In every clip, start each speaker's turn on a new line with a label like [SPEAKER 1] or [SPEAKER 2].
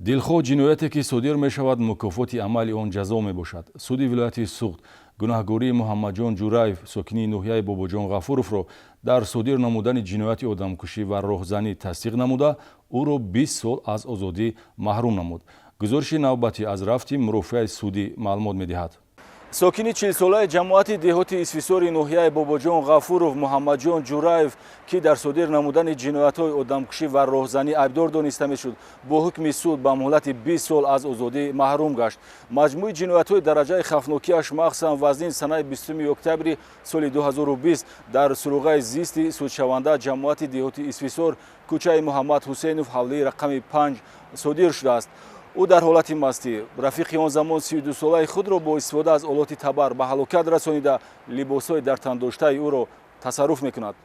[SPEAKER 1] Дилхоҳ ҷинояте ки содир мешавад, мукофоти амали он ҷазо мебошад. Суди вилояти Суғд гунаҳгории Муҳаммадҷон Ҷураев, сокини ноҳияи Бобоҷон Ғафуровро, дар содир намудани ҷинояти одамкушӣ ва роҳзанӣ тасдиқ намуда, ӯро 20 сол аз озодӣ маҳрум намуд. Гузориши навбатӣ аз рафти мурофиаи судӣ маълумот медиҳад. Сокини 40-солаи ҷамоати деҳоти Исфисори ноҳияи Бобоҷон Ғафуров Муҳаммадҷон Ҷураев, ки дар содир намудани ҷиноятҳои одамкушӣ ва роҳзанӣ айбдор дониста мешуд, бо ҳукми суд ба муҳлати 20 сол аз озодӣ маҳрум гашт. Маҷмӯи ҷиноятҳои дараҷаи хавфнокиаш махсусан вазнин санаи 20 октябри соли 2020 дар суроғаи зисти судшаванда, ҷамоати деҳоти Исфисор, кӯчаи Муҳаммад Ҳусейнов, ҳавлии рақами 5 содир шудааст. Ӯ дар ҳолати мастӣ рафиқи он замон 32-солаи худро бо истифода аз олоти табар ба ҳалокат расонида, либосҳои дар тан доштаи ӯро тасарруф мекунад.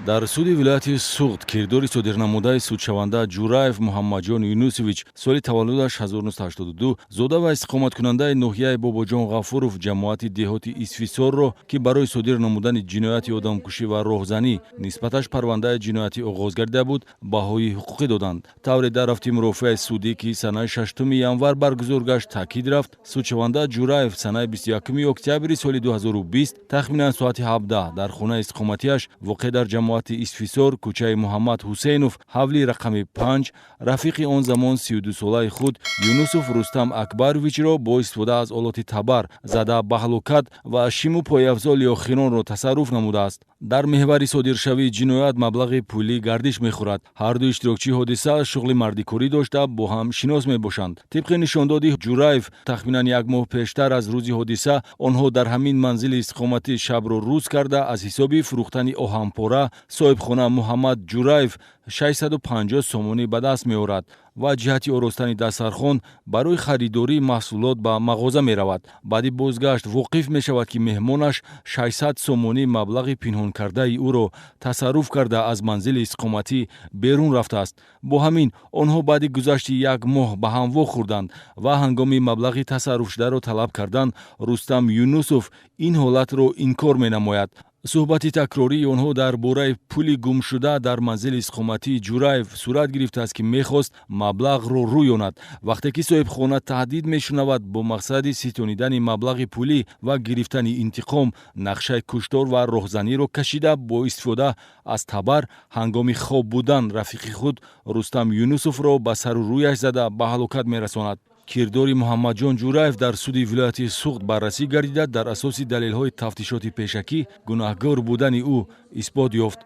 [SPEAKER 1] Дар суди вилояти Суғд кирдори содирнамудаи судшаванда Ҷураев Муҳаммадҷон Юнусович, соли таваллудаш 1982, зода ва истиқоматкунандаи ноҳияи Бобоҷон Ғафуров, ҷамоати деҳоти Исфисорро, ки барои содир намудани ҷинояти одамкушӣ ва роҳзанӣ нисбаташ парвандаи ҷиноятӣ оғоз гардида буд, баҳои ҳуқуқӣ доданд. Тавре дар рафти мурофиаи судӣ, ки санаи 6 январ баргузор гашт, таъкид рафт, судшаванда Ҷураев санаи 21 октябри соли 2020 тахминан соати 17 дар хонаи истиқоматиаш, воқеъ дар ҷамоати Исфисор, кӯчаи Муҳаммад Ҳусейнов, ҳавлии рақами 5, рафиқи он замон 32-солаи худ Юнусов Рустам Акбаровичро бо истифода аз олоти табар зада ба ҳалокат ва шиму пойафзоли охиронро тасарруф намудааст. Дар меҳвари содиршавии ҷиноят маблағи пулӣ гардиш мехӯрад. Ҳарду иштирокчии ҳодиса шуғли мардикорӣ дошта, бо ҳам шинос мебошанд. Тибқи нишондоди Ҷураев, тахминан як моҳ пештар аз рӯзи ҳодиса онҳо дар ҳамин манзили истиқоматӣ шабро рӯз карда, аз ҳисоби фурӯхтани оҳанпора соҳибхона Муҳаммад Ҷураев 650 сомонӣ ба даст меорад ва ҷиҳати оростани дастархон барои харидории маҳсулот ба мағоза меравад. Баъди бозгашт воқиф мешавад, ки меҳмонаш 600 сомонӣ маблағи пинҳонкардаи ӯро тасарруф карда, аз манзили истиқоматӣ берун рафтааст. Бо ҳамин онҳо баъди гузашти як моҳ ба ҳам вохӯрданд ва ҳангоми маблағи тасарруфшударо талаб кардан Рустам Юнусов ин ҳолатро инкор менамояд. Суҳбати такрории онҳо дар бораи пули гумшуда дар манзили истиқоматии Ҷураев сурат гирифтааст, ки мехост маблағро рӯёнад. Вақте ки соҳибхона таҳдид мешунавад, бо мақсади ситонидани маблағи пулӣ ва гирифтани интиқом нақшаи куштор ва роҳзаниро кашида, бо истифода аз табар ҳангоми хоб будан рафиқи худ Рустам Юнусовро ба сару рӯяш зада ба ҳалокат мерасонад. Кирдори Муҳаммадҷон Ҷураев дар суди вилояти Суғд баррасӣ гардида, дар асоси далелҳои тафтишоти пешакӣ гунаҳгор будани ӯ исбот ёфт.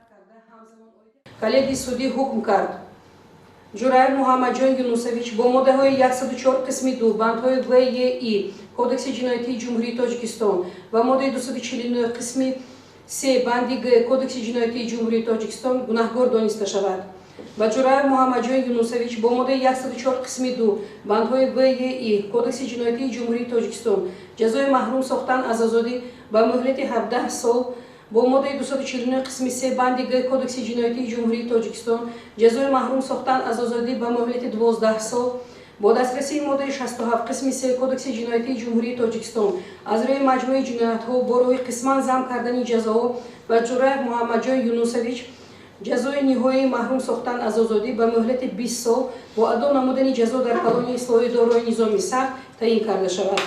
[SPEAKER 2] Коллегияи судӣ ҳукм кард: Ҷураев Муҳаммадҷон Юнусович бо моддаҳои 104 қисми 2 бандҳои в, е, и Кодекси ҷиноятии Ҷумҳурии Тоҷикистон ва моддаи 249 қисми 3 банди г Кодекси ҷиноятии Ҷумҳурии Тоҷикистон гунаҳгор дониста шавад ва Ҷураев Муҳаммадҷон Юнусович бо моддаи 104 қисми 2 бандҳои в, е, и Кодекси ҷиноятии Ҷумҳурии Тоҷикистон ҷазои маҳрум сохтан аз озодӣ ба муҳлати 17 сол, бо моддаи 249 қисми 3 банди г Кодекси ҷиноятии Ҷумҳурии Тоҷикистон ҷазои маҳрум сохтан аз озодӣ ба муҳлати 12 сол, бо дастрасии моддаи 67 қисми 3 Кодекси ҷиноятии Ҷумҳурии Тоҷикистон аз рӯи маҷмӯи ҷиноятҳо бо роҳи қисман зам кардани ҷазоҳо ба Ҷураев Муҳаммадҷон Юнусович ҷазои ниҳоии маҳрум сохтан аз озодӣ ба муҳлати 20 сол бо адо намудани ҷазо дар колонияи ислоҳӣ дорои низоми сахт таъин карда шавад.